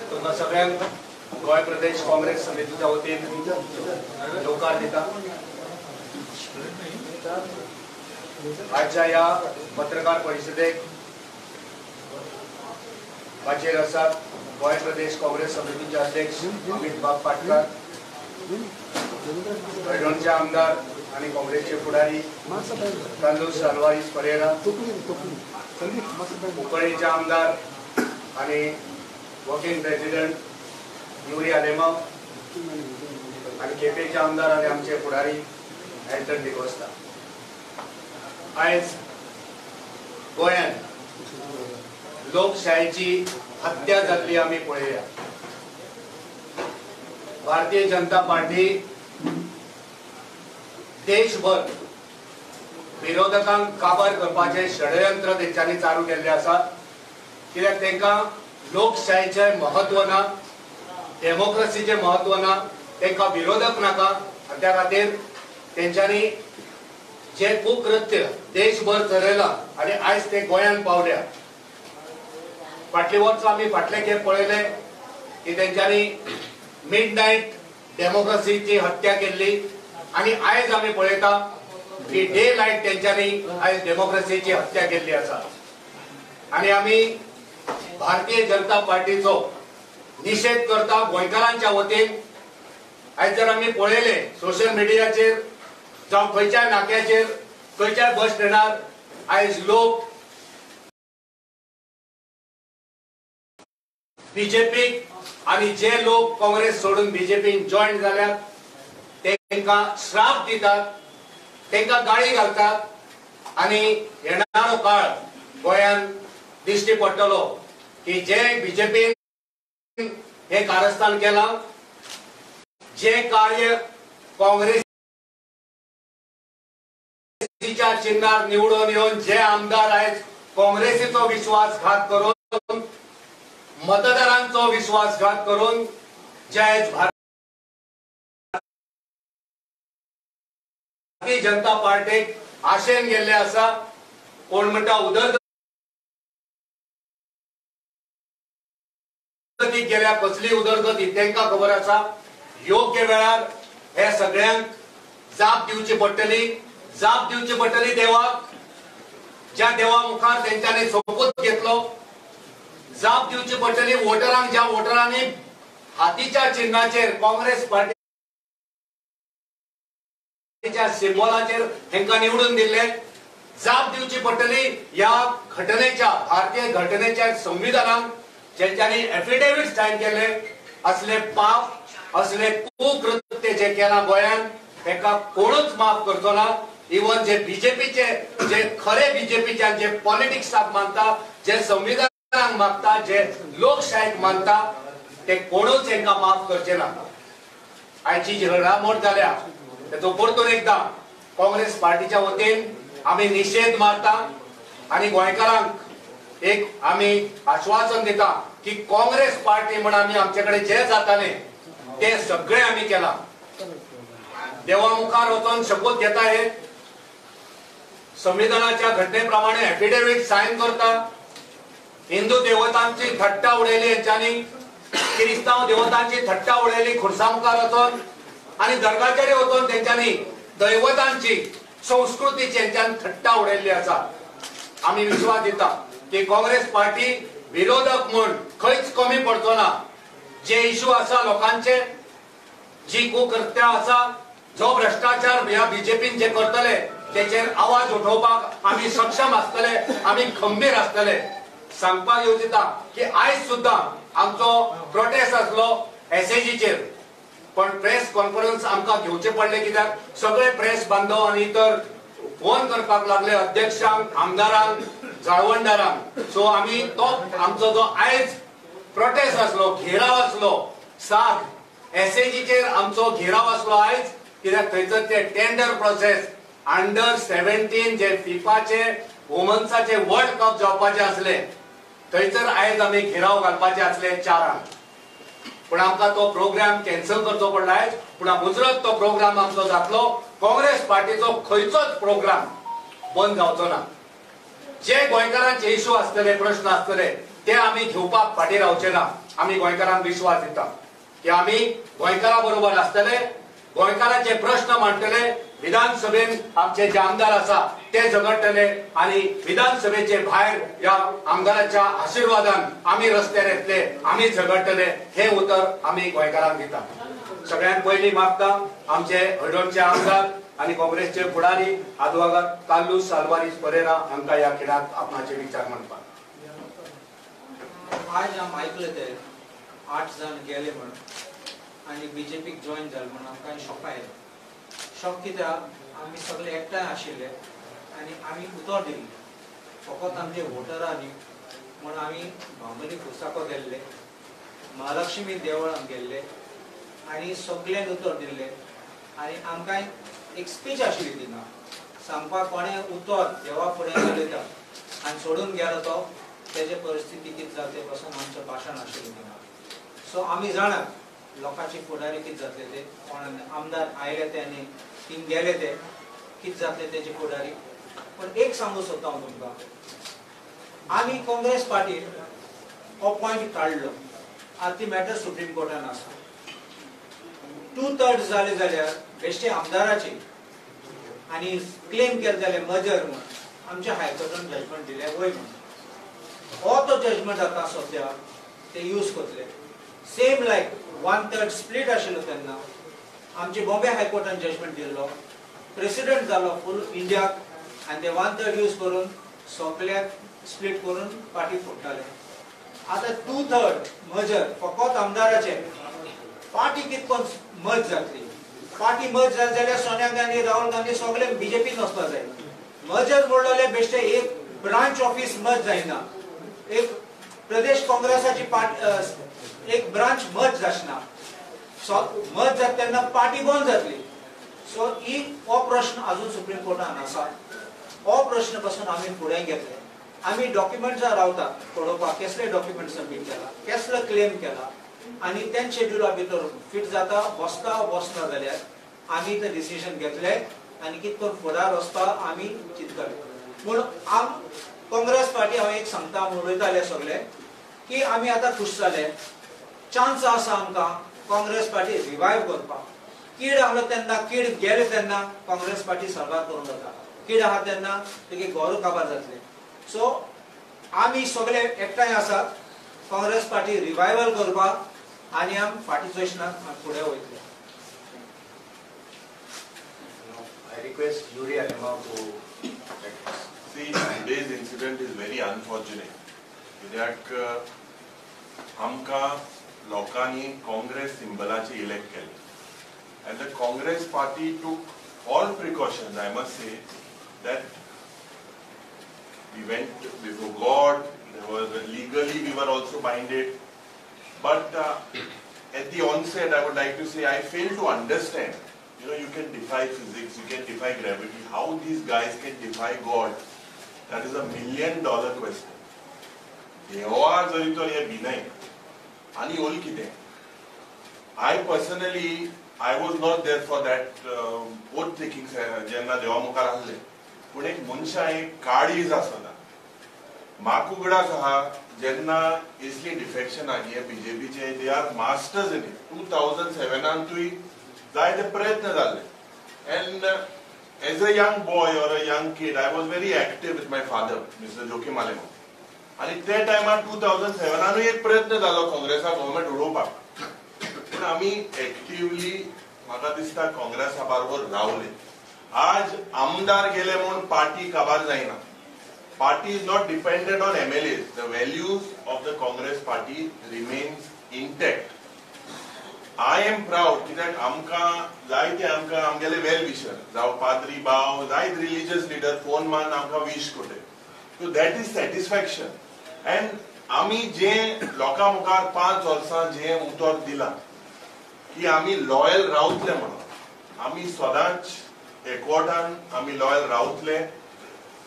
तुमकां सगळ्यांक गोंय प्रदेश काँग्रेस समितीच्या वतीन येवकार दिता। आजच्या ह्या पत्रकार परिशदेक माचयेर आसात गोंय प्रदेश काँग्रेस समितीचे अध्यक्ष अमित बाब पाटकर, हळदोणचे आमदार आणि काँग्रेसचे फुडारी कार्लुस अल्वारीस परेरा, कुंकळीचे आमदार आणि वर्किंग प्रेसिडेंट युरी आलेमाव आणि केपेचे आमदार आणि आमचे फुडारी अँटन डिकोस्ता। आयज गोंयांत लोकशाहीची हत्या जाल्ली आमी पळयल्या। भारतीय जनता पार्टी देशभर विरोधकांक काबार करपाचें षडयंत्र तेंच्यांनी चालू केल्लें आसा। कित्याक तांकां लोकशाहीचें महत्व ना, डेमोक्रेसीचें महत्व ना, तांकां विरोधक नाका आनी त्या खातीर तेंच्यांनी जे कुकृत्य देशभर चलयलां आनी आयज ते गोंयांत पावल्या। फाटलीं वर्सां आमी फाटले खेप पळयले की तेंच्यांनी मिड नायट डेमोक्रेसीची हत्या केल्ली आनी आयज आमी पळयता की डे लायट तेंच्यांनी आयज डेमोक्रेसीची हत्या केल्ली आसा। आनी आमी भारतीय जनता पार्टीचो निशेध करता गोंयकारांच्या वतीन। आयज जर आमी पळयले सोशल मिडियाचेर जावं खंयच्याय नाक्याचेर, खंयच्याय बस स्टँडार आयज लोक बीजेपीक आनी जे लोक काँग्रेस सोडून बीजेपीन जॉयन जाल्यात तांकां श्राप दितात, तांकां गाळी घालतात आनी येणारो काळ गोंयांत दिश्टी पडटलो की जे बीजेपीन हे कारस्थान केलां, जे कार्य काँग्रेसीच्या चिन्हार निवडून येवन जे आमदार आयज काँग्रेसीचो विश्वासघात करून, मतदारांचो विश्वासघात करून जे आयज भारतीय जनता पार्टीक आशेन गेल्ले आसा। कोण म्हणटा उदरगतीक गेल्या, कसली उदरगत ही तांकां खबर आसा। योग्य वेळार हे सगळ्यांक जाप दिवची पडटली, जाप दिवची पडटली देवाक, ज्या देवा मुखार तेंच्यांनी सोपूत घेतलो। जाप दिवची पडटली वोटरांक, ज्या वोटरांनी हातीच्या चिन्हाचेर काँग्रेस पार्टीच्या सिंबॉलाचेर तांकां निवडून दिल्ले। जाप दिवची पडटली ह्या घटनेच्या, भारतीय घटनेच्या संविधानाक ज्यांच्यानी एफिडेवीट सायन केले। असले पाप, असले कुकृत्य जे केलां गोंयांत ताका कोणूच माफ करचो ना। इवन जे बीजेपीचे, जे खरे बीजेपीचे जे पॉलिटिक्साक मानता, जे संविधानाक मागता, जे लोकशाहीक मानता, ते कोणूच तांकां माफ करचे ना। आयची जी घडामोड जाल्या तेचो परतून एकदां काँग्रेस पार्टीच्या वतीन आमी निशेध मारता आनी गोंयकारांक एक आमी आश्वासन दिता की काँग्रेस पार्टी म्हण आमी आमचे कडेन जे जाताले ते सगळे आमी केलां। देवा मुखार वचून शपथ घेता, हे संविधानाच्या घटने प्रमाणे एफिडेवीट सायन करता। हिंदू देवतांची थट्टा उडयली हेंच्यांनी, क्रिस्तांव देवतांची थट्टा उडयली खुर्सा मुखार वचून आनी दर्गाचेर वचून तेंच्यांनी दैवतांची, संस्कृतीची हेंच्यांनी थट्टा उडयल्ली आसा। आमी विश्वास दिता की काँग्रेस पार्टी विरोधक म्हूण खंयच कमी पडचो ना। जे इशू आसा लोकांचे, जी कुकृत्यां आसा, जो भ्रष्टाचार ह्या बीजेपीन जे करतले तेचेर आवाज उठोवपाक आमी सक्षम आसतले, आमी खंबीर आसतले। सांगपाक येवजिता की आयज सुद्दां आमचो प्रोटेस्ट आसलो एसएजीचेर, पण प्रेस कॉन्फरन्स आमकां घेवचे पडले कित्याक सगळे प्रेस बांधव आनी इतर फोन करपाक लागले अध्यक्षांक, आमदारांक, जाळवणदारांक। सो आमी तो आमचो जो आयज प्रोटेस्ट आसलो, घेराव आसलो, साग एसएजीचेर आमचो घेराव आसलो आयज, कित्याक थंयसर ते टेंडर प्रोसेस अंडर 17 जे फिफाचे वुमन्साचे वर्ल्ड कप जावपाचे आसले थंयसर आयज आमी घेराव घालपाचे आसले 4. पूण आमकां तो प्रोग्राम कॅन्सल करचो पडला आयज। पूण मुजरत तो प्रोग्राम आमचो जातलो। काँग्रेस पार्टीचो खंयचोच प्रोग्राम बंद जावचो ना। जे गोंयकारांचे इशू आसतले, प्रश्न आसतले ते आमी घेवपाक फाटीं रावचे ना. आमी गोंयकारांक विश्वास दिता की आमी गोंयकारा बरोबर आसतले, गोंयकारांचे प्रश्न मांडटले, विधानसभेन आमचे जे आमदार आसा ते झगडटले आनी विधानसभेचे भायर ह्या आमदाराच्या आशिर्वादान आमी रस्त्यार येतले, आमी झगडटले, हे उतर आमी गोंयकारांक दिता. सगळ्यांत पयलीं मागता आमचे हळदोणचे आमदार आनी काँग्रेसचे फुडारी आदवोगाद कार्लूस साल्वारीस परेरा हांकां ह्या खिणाक आपणाचे विचार मांडपाक. आज आम आयकले ते 8 जाण गेले म्हण आनी बीजेपीक जॉयन जाले म्हण आमकां शॉक आयले. शॉक कित्याक आमी सगळे एकठांय आशिल्ले आनी आमी उतर दिल्ले फकत आमचे वोटरांनी म्हण आमी बांबोली खुर्साको गेल्ले, महालक्ष्मी देवळान गेल्ले आनी सगळ्यांक उतर दिल्ले. आनी आमकां एक स्पीच आशिल्ली तिंगा सांगपाक कोणें उतर देवा फुडें उलयता आनी सोडून गेलो तो तेजे परिस्थिती कितें जाता ते पासून आमचें भाशण आशिल्लें तिंगा. सो आमी जाणात लोकांची फुडारी कितें जातले ते, कोण आमदार आयले ते आनी थिंग गेले ते कितें जातले तेजे फुडारी. पूण एक सांगू सोदता हांव तुमकां, आमी काँग्रेस पार्टीन हो पॉयंट काडलो, आतां ती मॅटर सुप्रीम कोर्टान आसा. 2/3 जाले जाल्यार बेश्टे आमदाराची आनी क्लेम केले जाल्यार मजर म्हूण आमच्या हायकोर्टान जजमेंट दिलें वय म्हूण हो तो जजमेंट आतां सद्या ते यूज करतले. सेम लायक 1/3 स्प्लीट आशिल्लो तेन्ना आमचे बॉम्बे हायकोर्टान जजमेंट दिल्लो, प्रेसिडेंट जालो फूल इंडियाक आनी ते 1/3 यूज करून सगल्याक स्प्लीट करून पार्टी फोडटाले. आतां 2/3 मजर फकत आमदाराचे पार्टी कितको मर्ज जातली. पार्टी मर्ज जाली जाल्यार सोनिया गांधी, राहुल गांधी सगळे बीजेपीन वचपा जाय. मर्जर म्हणलें बेश्टे एक ब्रांच ऑफिस मर्ज जायना, एक प्रदेश काँग्रेसाची पार्टी एक ब्रांच मर्ज जाचना, मर्ज जाता तेन्ना पार्टी बंद जातली. सो ही हो प्रश्न अजून सुप्रीम कोर्टान आसा. हो प्रश्न पासून आमी फुडें घेतले. आमी डॉक्युमेंट्सां रावतात पळोवपाक कसले डॉक्युमेंट सबमीट केला, कसलो क्लेम केला आनी तें शेड्युला भितर फिट जाता बसता बसना जाल्यार आमी ते डिसिजन घेतले आनी कितें करून फुडार वचपाक आमी चिंततले. पूण आम काँग्रेस पार्टी हांव एक सांगता, उलयताले सगळे की आमी आतां खूश जाले, चान्स आसा आमकां काँग्रेस पार्टी रिवायव करपाक. कीड आहलो तेन्ना, कीड गेले तेन्ना काँग्रेस पार्टी सर्वार करूंक जाता, कीड आहा तेन्ना तेगे घरू काबार जातले. सो आमी सगळे एकठांय आसात काँग्रेस पार्टी रिवायवल करपाक आनी आम फाटीं चोयना, फुडें वयतले. I request Yuri Alemao to address. See, today's incident is very unfortunate. कित्याक आमकां लोकांनी काँग्रेस सिंबलाचे इलेक्ट केले and the Congress party took all precautions. I must say that we went before God, there was legally we were also binded. But at the onset, I would like to say I fail to understand. You know, you can defy physics, you can defy gravity. How these guys can defy God? That is $1 million question. देवा जरी तर हे भिनाय आनी all कितें. I personally, I was not there for that oath taking जेन्ना देवा मुखार आहले. पूण एक मनशा एक काळीज आसना. म्हाका उगडास आहा जेन्ना इसली डिफेक्शन हे बीजेपीचे, they are masters in it. 2007 जायते प्रयत्न जाल्ले and as a young boy or a young kid I was very active with my father mister Joaquim Alemao. आनी ते टायमार 2007 एक प्रयत्न जालो काँग्रेसा गव्हर्मेंट उडोवपाक, पूण आमी एक्टिवली म्हाका दिसता काँग्रेसा बरोबर रावले. आज आमदार गेले म्हूण पार्टी काबार जायना. Party is not dependent on MLAs. The values of the Congress party remains intact. I am proud कित्याक आमकां जायते आमकां आमगेले वेल विशर जावं पाद्री भाव जायत रिलीजियस लिडर फोन मारून आमकां विश करता. So that is satisfaction. And आमी जे लोकां मुखार 5 वर्सां जे उतर दिलां की आमी लॉयल रावतले म्हणून, आमी सदांच एकवटान आमी लॉयल रावतले.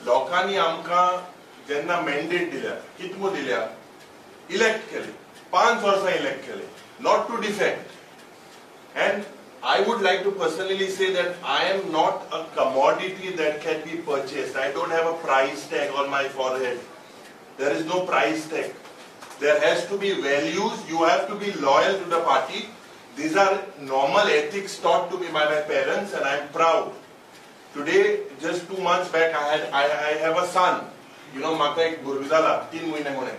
लोकांनी आमकां जेन्ना मॅन्डेट दिल्या, कितमो दिल्या, इलेक्ट केले, 5 वर्सां इलेक्ट केले, not to defect. And I would like to personally say that I am not a commodity that can be purchased. I don't have a price tag on my forehead. There is no price tag. There has to be values. You have to be loyal to the party. These are normal ethics taught to me by my parents, and I am proud. Today, just 2 months back, I have a son. You know, म्हाका एक भुरगो जाला 3 म्हयने म्हणे.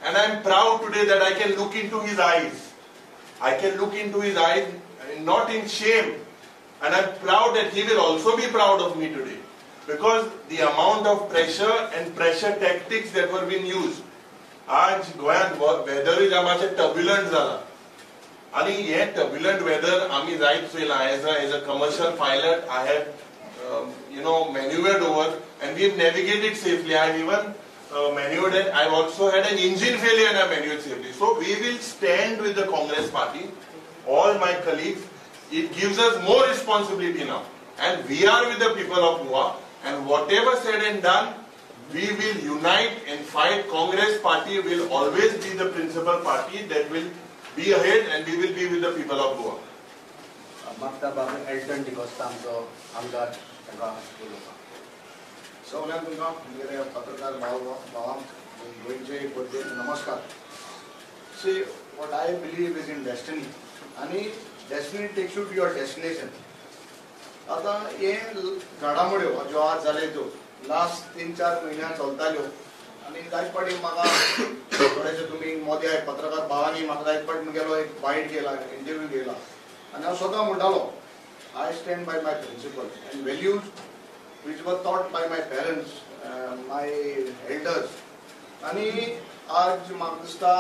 And I am proud today that I can look into his eyes. I can look into his eyes, not in shame. And I am proud that he will also be proud of me today. Because the amount of pressure and pressure tactics that were being used. आज गोंयांत वेदरूय मातशें turbulent जाला आनी हें turbulent weather आमी जायत चोयलां. As a commercial pilot I have you know manoeuvred over and we have navigated safely. I have even manoeuvred and I also had an engine failure and I manoeuvred safely. So we will stand with the Congress party, all my colleagues. It gives us more responsibility now and we are with the people of Goa, and whatever said and done, we will unite and fight. Congress party will always be the principal party that will be ahead, and we will be with the people of Goa. मागता बाबू Elton D'Costa आमचो आमदार तांकां उलोवपाक. सगळ्यांक तुमकां म्हगेले पत्रकार भाव भावांक गोंयचे बर्थडे नमस्कार. See, what I believe is in destiny, आनी destiny takes you to your destination. आतां हे घडामोड्यो ज्यो आज जाले त्यो लास्ट 3-4 म्हयन्या चलताल्यो आनी जायत फावटी म्हाका थोडेशे तुमी मोदी पत्रकार भावांनी म्हाका जायत फावटी म्हगेलो एक बायट घेयला, इंटरव्यू घेयला आनी हांव स्वता म्हणटालो, I stand by my principles and values which were taught by my parents, my elders. आनी आज म्हाका दिसता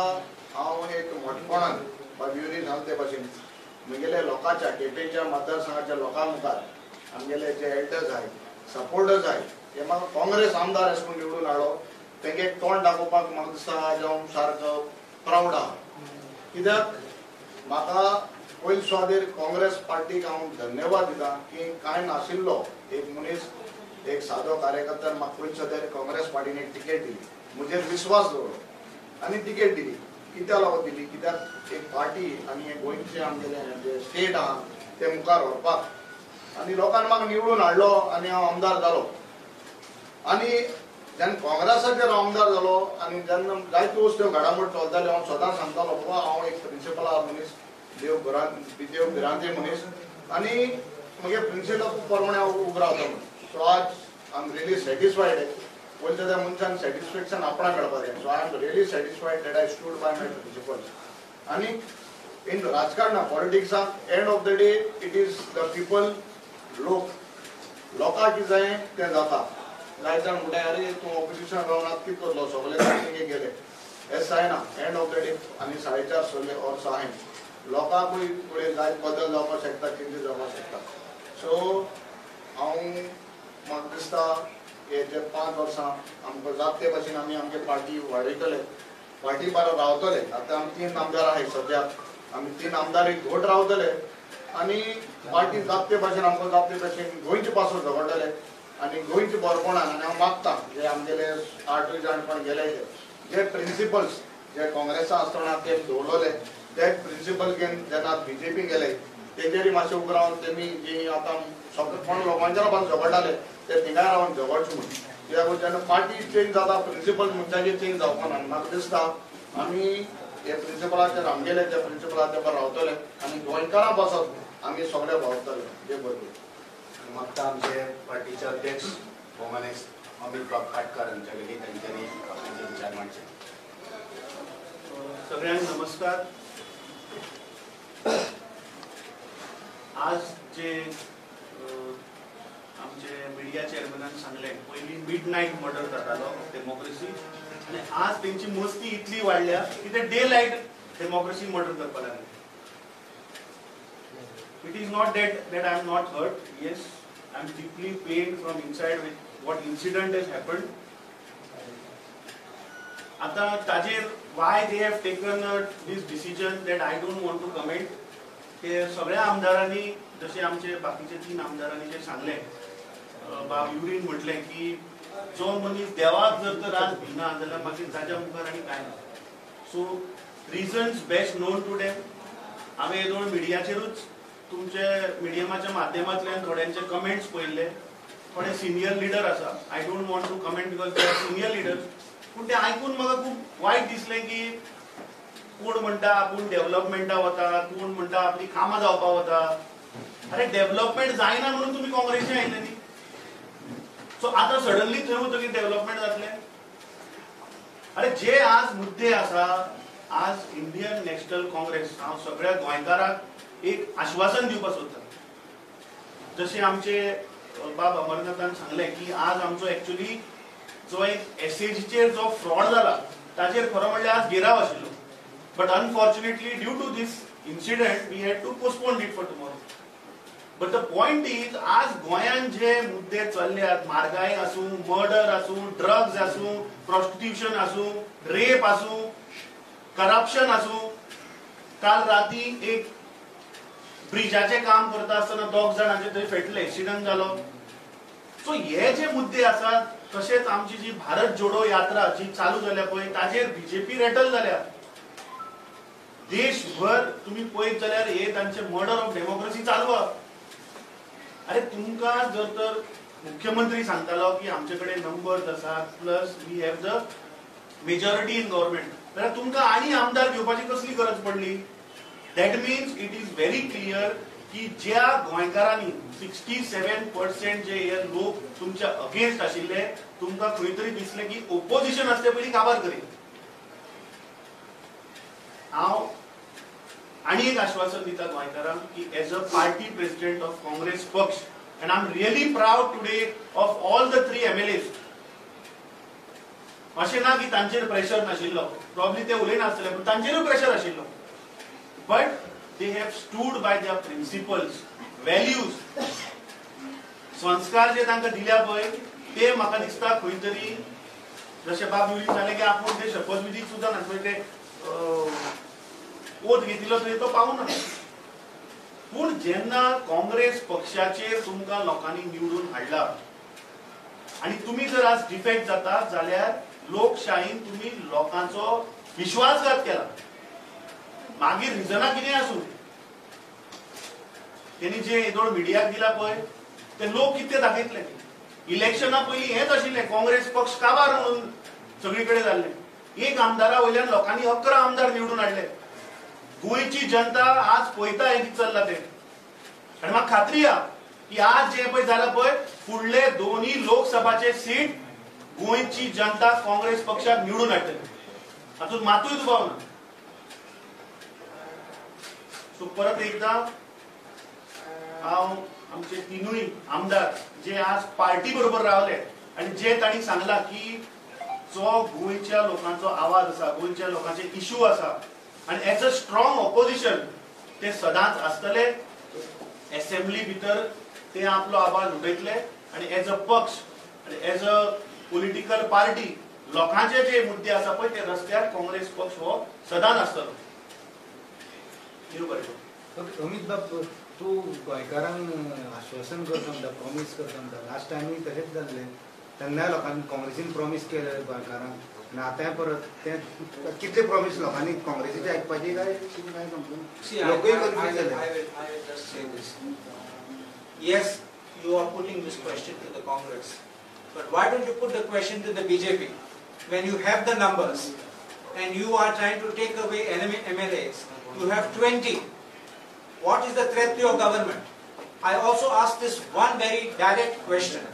हांव एक मोठेपणान बाबयुरी सांगता ते भाशेन म्हगेल्या लोकांच्या केपेंच्या मतदारसंघाच्या लोकां मुखार आमगेले जे एल्डर्स आहाय, सपोर्टर्स आहाय, हे म्हाका काँग्रेस आमदार अशें म्हूण निवडून हाडलो. तेंगे एक तोंड दाखोवपाक म्हाका दिसता आज हांव सारको प्रावड आहा. कित्याक म्हाका पयले सुवातेर काँग्रेस पार्टीक हांव धन्यवाद दिता की कांय नाशिल्लो एक मनीस, एक सादो कार्यकर्त्यान म्हाका पयले सुवातेर काँग्रेस पार्टीन एक टिकेट दिली, म्हजेर विस्वास दवरलो आनी टिकेट दिली. कित्याक लागून दिली? कित्याक एक पार्टी आनी हे गोंयचे आमगेले जे स्टेट आहा ते मुखार व्हरपाक, आनी लोकांनी म्हाका निवडून हाडलो आनी हांव आमदार जालो. आनी जेन्ना काँग्रेसाचेर हांव आमदार जालो आनी जेन्ना जायत्यो त्यो घडामोडी चलताल्यो, हांव सदांच सांगतालो, बाबा हांव एक प्रिंसिपल आहा मनीस, देव भिरांते मनीस आनी म्हगे प्रिंसिपला प्रमाणे हांव उबो रावता म्हणून. सो आज I am really satisfied. पयलीं त्या मनशान सॅटिस्फॅक्शन आपणाक मेळपाक जाय. So I am really satisfied that I stood by my principles. आनी in राजकारणां पॉलिटिक्साक end of the day it is the people, लोक, लोकांक कितें जाय तें जाता. जायत जाण म्हणटा, अरे तूं ऑपोजिशन रावन आतां कितें करतलो, सगळे गेले. हें जायना. एंड ऑफ the day आनी 4.5 वर्सां आहाय, लोकांकूय फुडें जायत बदल जावपाक शकता, चेंजीस जावपाक शकता. सो हांव म्हाका दिसता हे जे 5 वर्सां आमकां जाता ते भाशेन आमी आमगे पार्टी वाडयतले, पार्टी बारा रावतले. आतां आमी 3 आमदार आहाय सद्या, आमी 3 आमदार एक घोट रावतले आनी पार्टी जाता ते भाशेन आमकां जाता ते भाशेन गोंयचे पासून झगडटले आनी गोंयचे बरेपणान. आनी हांव मागता जे आमगेले 8 जाण पण गेले जे प्रिंसिपल्स जे काँग्रेसा आसतना ते दवरलेले ते प्रिंसिपल घेवन जेन्ना बीजेपी गेले तेजेर मातशें उबो रावन तेमी जी आतां सगळे कोण लोकांच्या रावन झगडटाले ते थिंगाय रावन झगडचे म्हूण. कित्याक जेन्ना पार्टी चेंज जाता प्रिंसिपल मनशाचे चेंज जावपा ना. म्हाका दिसता आमी हे प्रिंसिपलाचेर आमगेले त्या प्रिंसिपलाचेर रावतले आनी गोंयकारां पासत आमी सगळे वावरतले. जे बरोबर मागता आमचे पार्टीचे अध्यक्ष भोवमानेस्त अमित बाब खाटकर हांच्या कडेन तांच्यांनी आपले विचार मांडचे. सगळ्यांक नमस्कार. आज जे आमचे मिडिया चेअरमॅनान सांगलें, पयलीं मिड नायट मर्डर जातालो डेमोक्रेसी, आनी आज तेंची मस्ती इतली वाडल्या की ते डे लायट डेमोक्रेसी मर्डर करपाक लागले. It is not that I am not hurt. Yes, I am deeply pained from inside with what incident has happened. आता ताजेर why they have taken this decision that I don't want to comment. ते सगळ्या आमदारांनी जशे आमचे बाकीचे 3 आमदारांनी जे सांगले, बाब युरीन म्हटलें की जो मनीस देवाक जर तर आज भिना जाल्यार मागीर ताज्या मुखार आनी कांय ना. So reasons best known to them. हांवें येदोळ मिडियाचेरूच तुमचे मिडियमाच्या माध्यमांतल्यान थोड्यांचे कमेंट्स पळयल्ले, थोडे सिनियर लिडर आसा, I don't want to comment because they are senior leaders, पूण ते आयकून म्हाका खूब वायट दिसलें की कोण म्हणटा आपूण डेव्हलपमेंटा वता, कोण म्हणटा आपली कामां जावपाक वता. अरे डेव्हलपमेंट जायना म्हणून तुमी काँग्रेसी आयले न्ही, सो आतां सडनली थंय वतकीर डेव्हलपमेंट जातलें? अरे जे आज मुद्दे आसा, आज इंडियन नॅशनल काँग्रेस हांव सगळ्या गोंयकारांक एक आश्वासन दिवपाक सोदता. जशें आमचे बाब अमरनाथान सांगलें की आज आमचो एक्चुअली जो एक एसएजीचेर जो फ्रॉड जाला ताचेर खरो म्हणल्यार आज घेराव आशिल्लो, but unfortunately due to this incident we had to postpone it for tomorrow. But the point is आज गोंयांत जे मुद्दे चल्ल्यात, म्हारगाय आसूं, मर्डर आसूं, ड्रग्स आसूं, प्रॉस्टिट्यूशन आसूं, रेप आसूं, करप्शन आसूं, काल राती एक ब्रिजाचें काम करता आसतना दोग जाणांचे थंय फेटले, एक्सिडंट जालो. सो हे जे मुद्दे आसात, तशेंच आमची जी भारत जोडो यात्रा जी चालू जाल्या पळय ताचेर बीजेपी रेटल जाल्या. देशभर तुमी पळयत जाल्यार हे तांचे मर्डर ऑफ डेमोक्रेसी चालू आसा. अरे तुमकां जर तर मुख्यमंत्री सांगतालो की आमचे कडेन नंबर्स आसात, plus we have the majority in government, जाल्यार तुमकां आनी आमदार घेवपाची कसली गरज पडली? That means it is very clear की ज्या गोंयकारांनी 67% जे हे लोक तुमच्या अगेन्स्ट आशिल्ले, तुमकां खंय तरी दिसलें की ओपोजिशन आसते पयलीं काबार करी. हांव आनी एक आश्वासन दिता गोंयकारांक की as a party president of Congress पक्ष, and I am really proud today of all the 3 MLAs. अशें ना की तांचेर प्रेशर नाशिल्लो, प्रॉब्ली ते उलयनासतले, पूण तांचेरूय प्रेशर आशिल्लो, but they have stood by their principles, values, संस्कार जे तांकां दिल्या पळय ते म्हाका दिसता खंय तरी, जशें बाब युरी सांगलें की आपूण ते शपथविधीक सुद्दां ना, ते ओत घेतिल्लो थंय तो पावना. पूण जेन्ना काँग्रेस पक्षाचेर तुमकां लोकांनी निवडून हाडला आनी तुमी जर आज डिफेक्ट जाता जाल्यार लोकशाहीन तुमी लोकांचो विश्वासघात केला. मागीर रिजनां कितें आसूं, तेणी जे येदोळ मिडियाक दिला पळय ते लोक कितें दाखयतले. इलेक्शना पयलीं हेंच आशिल्लें, काँग्रेस पक्ष काबार म्हणून सगळी कडेन जाल्लें. एक आमदारा वयल्यान लोकांनी 11 आमदार निवडून हाडले. गोंयची जनता आज पळयता हें कितें चल्लां तें, आनी म्हाका खात्री आहा की आज जें पळय जालां पळय फुडले 2 लोकसभाचे सीट गोंयची जनता काँग्रेस पक्षाक निवडून हाडटली, हातूंत मातूय दुबाव ना. सो परत एकदां हांव आमचे 3 आमदार जे आज पार्टी बरोबर रावले आनी जे तांणी सांगलां की जो गोंयच्या लोकांचो आवाज आसा, गोंयच्या लोकांचे इशू आसा, आनी एज अ स्ट्रॉंग ऑपोजिशन ते सदांच आसतले. एसेंब्ली भितर ते आपलो आवाज उठयतले आनी एज अ पक्ष आनी एज अ पॉलिटिकल पार्टी लोकांचे जे मुद्दे आसा पळय ते रस्त्यार काँग्रेस पक्ष हो सदांच आसतलो. अमित बाब, तूं गोंयकारांक आश्वासन करता म्हणटा, प्रॉमीस करता म्हणटा, लास्ट टायमूय तशेंच जाल्लें, तेन्नाय लोकांनी काँग्रेसीन प्रॉमीस केलें गोंयकारांक, आनी आतांय परत तें कितले प्रॉमीस लोकांनी काँग्रेसीचे आयकपाची काय काय समजून लोकूय कन्फ्यूज जाले. Yes, you are putting this question to the Congress, but why don't you put the question to the BJP when you have the numbers and you are trying to take away enemy MLAs? You have 20. What is the threat to your government? I also asked this one very direct question.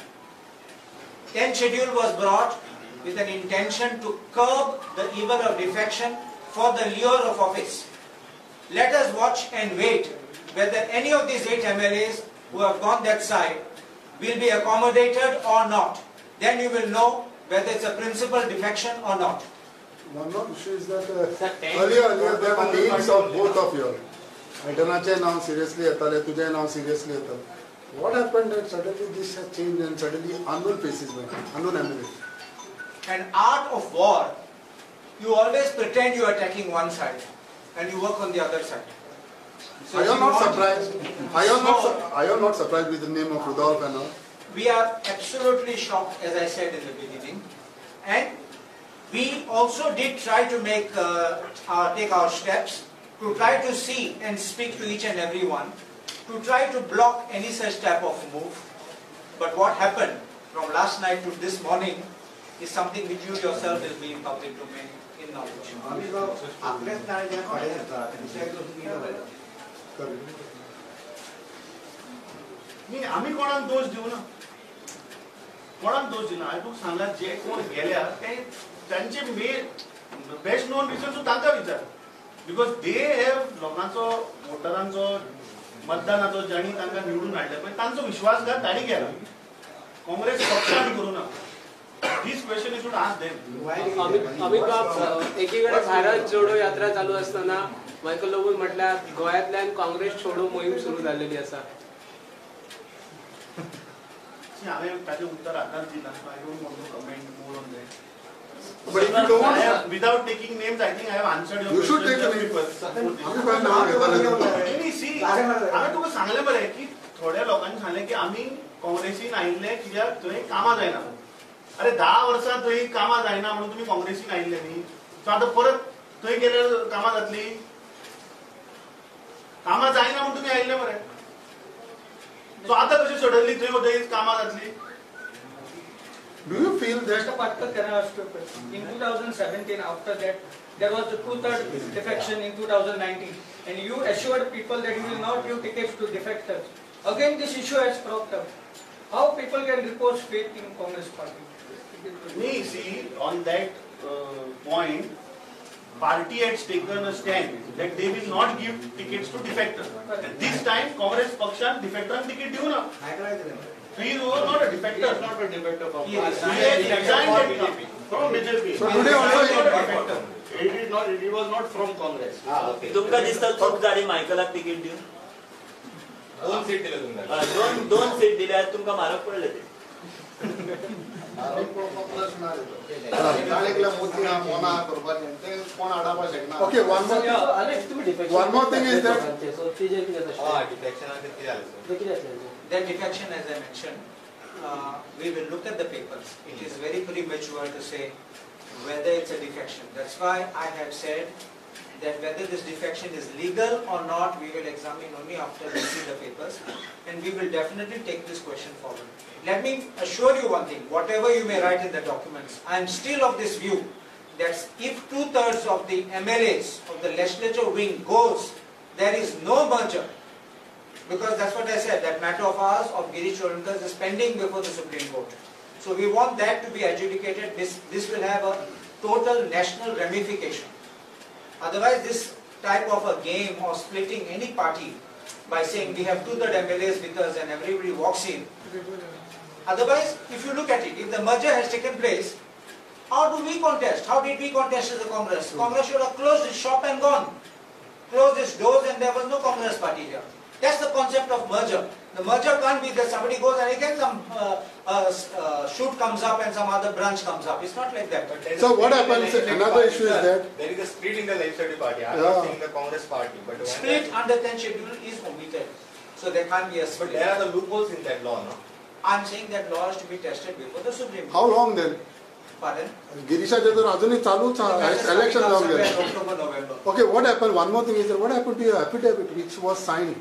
10th schedule was brought with an intention to curb the evil of defection for the lure of office. Let us watch and wait whether any of these 8 MLAs who have gone that side will be accommodated or not. Then you will know whether it's a principal defection or not. One more issue is that earlier there were names of both of you. Aydanache now seriously येताले, तुझे नाव seriously येताले. What happened that suddenly this has changed and suddenly unknown faces went, unknown MLAs? An art of war, you always pretend you are attacking one side and you work on the other side. So are you not surprised? Are you not surprised with the name of Rudolph and all? We are absolutely shocked, as I said in the beginning, and we also did try to make take our steps to try to see and speak to each and every one. to try to block any such type of move. But what happened from last night to this morning is something which you yourself will be in public domain in knowledge. आम्ही कोणाक दोश दिवना, कोणाक दोश दिना. हांवें तुका सांगला जे कोण गेल्या ते तांचे बेस्ट नोन रिजन तूं तांकां विचार, because they have लोकांचो वोटरांचो मतदानाचो जांणी तांकां निवडून हाडले पळय तांचो विश्वासघात तांणी केला, काँग्रेस पक्षान करूं ना. This question you should ask them. Amit बाब, एकीकडे भारत जोडो यात्रा चालू असताना मायकल लोबोन म्हटल्यार गोंयांतल्यान काँग्रेस छोडो मोहीम सुरू जाल्लेली आसा. हांवें ताचें उत्तर आतांच दिलां, so I don't want to comment more on that. But if you don't, without taking names, I think I have answered your you should question. Take a name. See, हांवें तुका सांगलें बरें की थोड्या लोकांनी सांगलें की आमी काँग्रेसीन आयिल्ले कित्याक थंय कामां जायना. अरे 10 वर्सां थंय कामां जायना म्हणून तुमी काँग्रेसीन आयिल्ले न्ही, सो आतां परत थंय गेल्यार कामां जातली? कामां जायना म्हणून तुमी आयिल्ले मरे, सो आतां कशी सडनली थंय वतकीच कामां जातली? Do you feel that? Mr. Patkar, can I ask you a question? In 2017, after that, there was a 2/3 defection in 2019, and you assured people that you will not give tickets to defectors. Again, this issue has cropped up. How people can repose faith in Congress party? Me, see, on that point, party has taken a stand that they will not give tickets to defectors. And this time, Congress pakshan defector ticket diu na. He was not a defector. He is not a defector from He resigned from BJP. So today also he is not. He was not from Congress. Okay. तुमका दिसता चूक जाली मायकलाक ticket दिवन? 2 seat दिले तुमका. दोन seat दिल्या तुमका म्हारग पडले ते. Okay, one more. One more thing is that. That defection, as I mentioned, we will look at the papers. It is very premature to say whether it's a defection. That's why I have said that whether this defection is legal or not, we will examine only after we see the papers, and we will definitely take this question forward. Let me assure you one thing, whatever you may write in the documents, I am still of this view that if 2/3 of the MLAs of the legislature wing goes, there is no merger. Because that's what I said, that matter of ours, of Girish Chodankar, is pending before the Supreme Court. So we want that to be adjudicated. This will have a total national ramification. Otherwise, this type of a game or splitting any party by saying we have 2/3 MLAs with us and everybody walks in. Otherwise, if you look at it, if the merger has taken place, how do we contest? How did we contest as a Congress? Congress should have closed its shop and gone. Closed its doors and there was no Congress party here. That's the concept of merger. The merger can't be that somebody goes and again some shoot comes up and some other branch comes up. It's not like that. So what happens, another issue is that there is a split in the Legislative Party. I'm not saying the Congress party. But split under 10th schedule is omitted. So there can't be a split. But there are the loopholes in that law, no? I'm saying that law is to be tested before the Supreme Court. How long then? Pardon? Girisha Jadhav अजूनही चालूच election जावन गेलें. October, November. Okay, what happened? One more thing is that what happened to your affidavit which was signed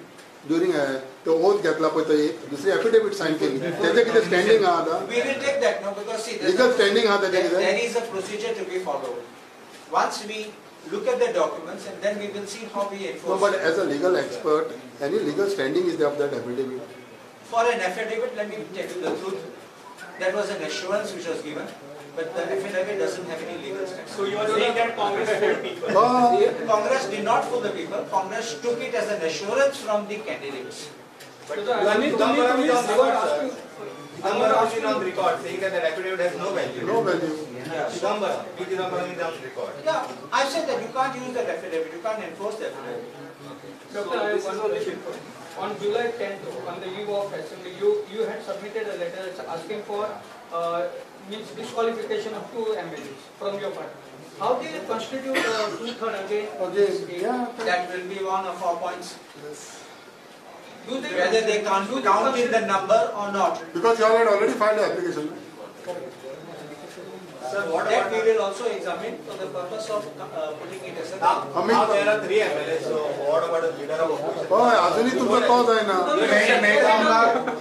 during the oath घेतला पळय तो एक दुसरी affidavit sign केली तेजें कितें स्टँडींग आहा आतां? We will take that, no, because see, legal standing आहा तेजें कितें? There is a procedure to be followed. Once we look at the documents and then we will see how we enforce. No, but as a legal expert, any legal standing is there of that affidavit? For an affidavit, let me tell you the truth. That was an assurance which was given. But the affidavit doesn't have any legal standing. So you are saying that Congress fooled people? Congress did not fool the people. Congress took it as an assurance from the candidates. But Chidambaram is on record saying that the affidavit has no value. No value. Yeah. Chidambaram is on record. Yeah, I said that you can't use that affidavit. You can't enforce the affidavit. Okay. Doctor, I have one more question. On July 10th, on the eve of assembly, you had submitted a letter asking for means disqualification of 2 MLAs from your party. How do you constitute 2/3 again? Again, yeah. That will be one of our points. Yes. Whether they can't count in the number or not. Because you had already filed the application. That we will also examine for the purpose of putting it as a. Amit, there are 3 MLAs, so what about the leader of opposition? हय, अजूनही तुमचो तो जायना.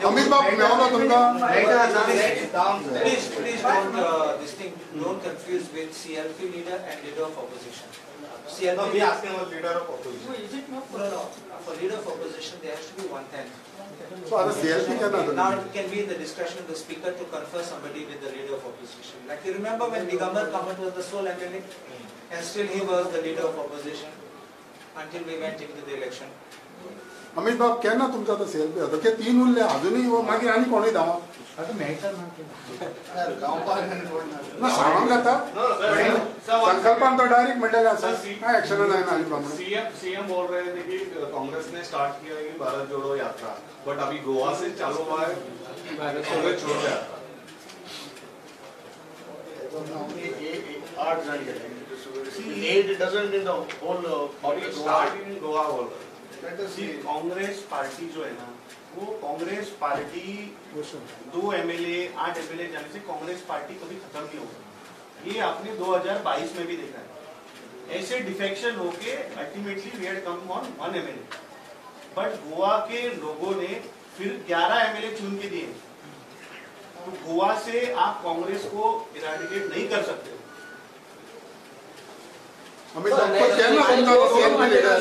अमित बाब मेळना तुमकां. Please, please don't this thing, don't confuse with CLP leader and leader of opposition. CLP. No, we asking about leader of opposition. No, is it not? No, no. For leader of opposition, there has to be 110. So आता CLP केन्ना? Now it can be in the discretion of the speaker to confer somebody with the leader of opposition. Like you remember when Digambar Kamat was the sole MLA, and still he was the leader of opposition until we went into the election. Amit बाब केन्ना तुमचो आतां CLP जाता? ते 3 उरले अजूनही मागीर आनी कोणूय धांवा आतां मेळटा ना ना सांगूंक जाता. संकल्पान तो डायरेक्ट म्हणलेलें आसा, काय एक्शन जायना. आनी प्रमाणे सीएम बोल रहे थे कि कांग्रेस ने स्टार्ट किया है कि भारत जोड़ो यात्रा, बट अभी गोवा से चालू हुआ है भारत छोड़ो यात्रा. 8 जण गेले. 8 doesn't in the whole start in Goa बोल रहे. कांग्रेस पार्टी जो है ना, वो कांग्रेस पार्टी 2 MLA 8 MLA जाने से कांग्रेस पार्टी कभी खत्म नहीं होगी. ये आपने 2022 में भी देखा है. ऐसे डिफेक्शन होके ultimately we had come on 1 MLA, but Goa K लोगों ने फिर 11 MLA चुन के दिए. तो गोवा से आप कांग्रेस को इराडिकेट नहीं कर सकते. अमित बाब केन्ना तुमचो CLP leader?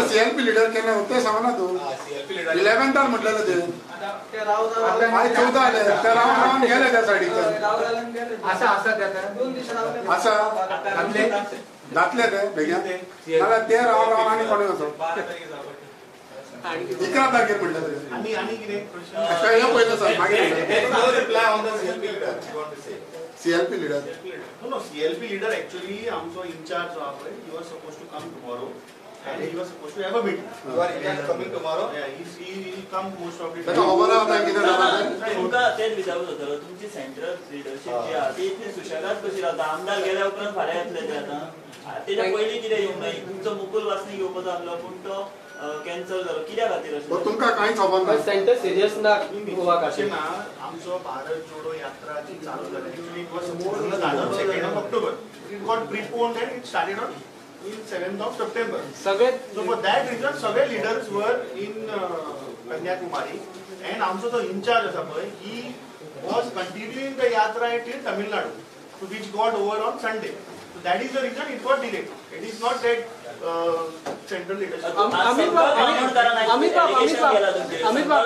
CLP leader केन्ना ते सांगना तूं. 11 म्हटलेलें ते आयज 14 आले ते रावन रावन गेले त्या सायडीच्यान. आसा आसा ते आतां आसा जातले ते बेगीन, नाल्यार ते रावन रावन आनी कोणूय वचो. 11 तारखेर म्हणलें. आनी आनी कितें हें पयलें सांग मागीर. CLP leader? No, CLP leader actually आमचो इन्चार्ज जो आहा पळय, he was supposed to come tomorrow and he was supposed to have a meeting. You are coming tomorrow? Yeah, he will come most probably. ताका खबर आसा कितें जालां तें? तुमकां तेच विचारूंक जातालो, तुमची सेंट्रल लिडरशीप जी आहा ती इतली सुशेगाद कशी रावता? आमदार गेल्या उपरांत फाल्यां येतले ते आतां, तेच्या पयलीं कितें येवंक ना? तुमचो मुकुल वासनीक येवपाचो आसलो पूण तो कॅन्सल जालो, कित्या खातीर अशें? तुमकां कांयच खबर ना. सेंटर सिरियस ना गोवा खातीर ना. आमचो भारत जोडो यात्रा जी चालू जाली actually it was supposed to start on 2nd of October. It got preponed and it started on in 7th of September. सगळे so for that reason सगळे leaders were in Kanyakumari and आमचो जो इन्चार्ज आसा पळय, he was continuing the yatra till Tamil Nadu, which got over on Sunday. So that is the reason it got delayed. It is not that central leadership. Amit Bab, Amit Bab, Amit Bab,